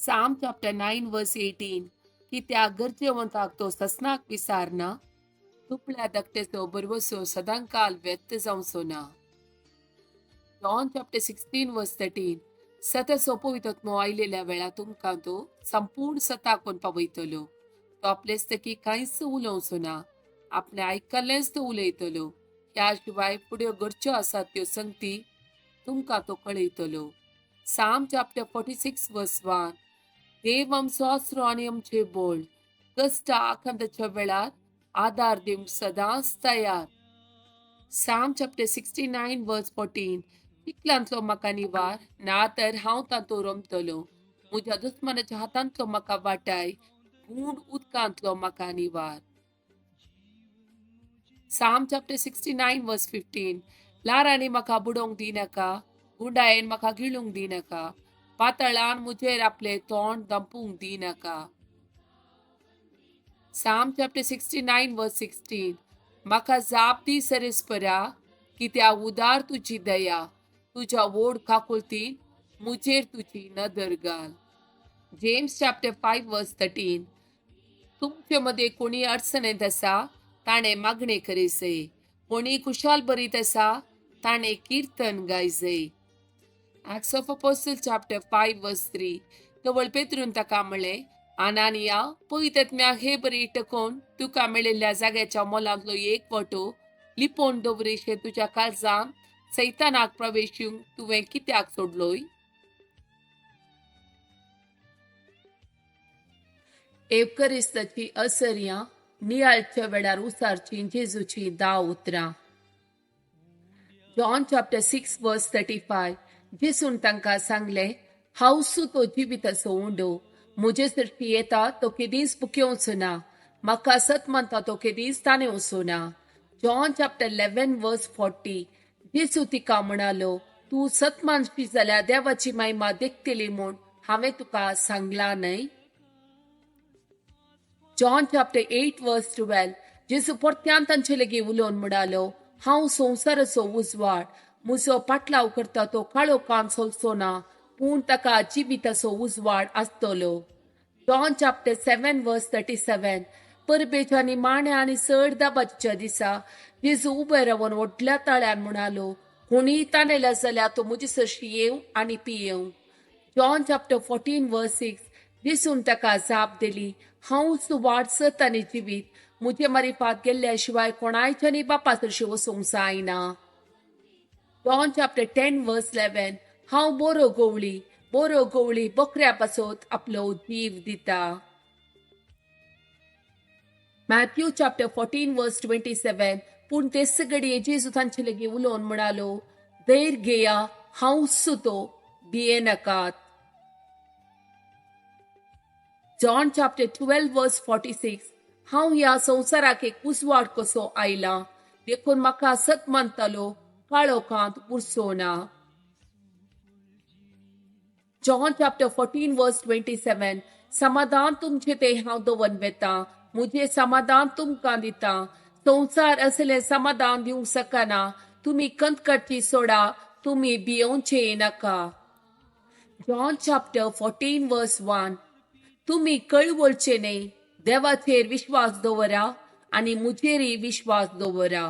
Psalm chapter 9 verse 18, कित्याक गरजेवंताक तो ससनाक विसारना, तुपल्या धाकटेचो भरवसो सदांकाल व्यक्त जावचो ना. John chapter 16 verse 13, सत्याचो पवित्र आयलेल्या वेळा तुमकां तो संपूर्ण सताकोन पावयतलो. तो आपलेच तकी कांयच उलोवचो ना, आपणें आयकल्लेंच तो उलयतलो. ह्या शिवाय फुड्यो घडच्यो आसात त्यो संगती तुमकां तो कळयतलो. Psalm chapter 46 verse 1, देव आमचो आसरो आनी आमचें बळ, कश्ट आकांताच्या वेळार आदार दिवंक सदांच तयार. Psalm chapter 69 verse 14, चिखलांतलो म्हाका निवार, ना तर हांव तातूंत रमतलो. म्हज्या दुस्मानाच्या हातांतलो म्हाका वाटाय, गूण उदकांतलो म्हाका निवार. Psalm chapter 69 verse 15, ल्हारांनी म्हाका बुडोवंक दिनाका, गुंडायेन म्हाका गिळूंक दिनाका, पातळान म्हजेर आपलें तोंड दंपूंक दिनाका. Psalm chapter 69 verse 16, म्हाका जाप दी सरेस्परा, कित्याक उदार तुजी दया, तुज्या व्हड काकुळतीन म्हजेर तुजी नदर घाल. James chapter 5 verse 13, तुमचे मदें कोणी अडचणेंत आसा ताणें मागणें करीजय, कोणी खुशाल बरीत आसा ताणें किर्तन गायजय. Acts of Apostle chapter 5 verse 3, तवळ पेत्रून ताका म्हणलें, आनानिया, पवित्र हे बरी टकोवन तुका मेळिल्ल्या जाग्याच्या मोलांतलो एक वांटो लिपोवन दवरिशें तुज्या काळजान सैतानाक प्रवेश दिवंक तुवें कित्याक सोडलोय? एवकरिस्ताची असर्यां नियाळच्या वेळार उसारचीं जेजूचीं 10 उतरां. John chapter 6 verse 35, जेजून तांकां सांगलें, हांव तो जिविताचो उंडो, म्हजे सरशी येता तो केदींच भुकेवचो ना, म्हाका सत मानता तो केदींच ताणेवचो ना. John chapter 11 verse 40, जेजू तिका म्हणालो, तूं सत मानशी जाल्यार देवाची महिमा देखतली म्हूण हांवें तुका सांगलां न्हय? John chapter 8 verse 12, जेजू परत्यान तांचे लागीं उलोवन म्हणालो, हांव संवसाराचो उजवाड, म्हजो पाटलाव करता तो काळो कान चलचो ना, पूण ताका जिविताचो उजवाड आसतलो. John chapter 7 verse 37, परबेच्या निमाण्या आनी चड दाबाच्या दिसा जेजू उबे रावन व्हडल्या ताळ्यान म्हणालो, कोणीय ताणेल्या जाल्यार तो म्हजे सरशी येवं आनी पियेवं. John chapter 14 verse 6, जेजून ताका जाप दिली, हांवच वाट सत आनी जिवीत, म्हजे मारिफात गेल्ल्या शिवाय कोणायच्यानी बापा सरशी वचूंक जायना. John chapter 10 verse 11, हांव बरो गवळी, बरो गवळी बकऱ्या पासत आपलो जीव दिता. Matthew chapter 14 verse 27, पूण तेच घडये जेजू तांचे लागीं उलोवन म्हणालो, धैर्य घेया, हांवच तो, भियेनाकात. John chapter 12 verse 46, हांव ह्या संवसाराक एक उजवाड कसो आयला, देखून म्हाका सत मानतालो काळोखांत उरचो ना. John chapter 14 verse 27, समाधान तुमचें तें हांव दवरून वेतां, म्हजें समाधान तुमकां दितां, संवसार असलें समाधान दिवंक शकना, तुमी कंत काडची सोडा, तुमी भियोवचें नाका. John chapter 14 verse 1, तुमी कळवळचे न्हय, देवाचेर विश्वास दवरा आनी म्हजेरय विश्वास दवरा.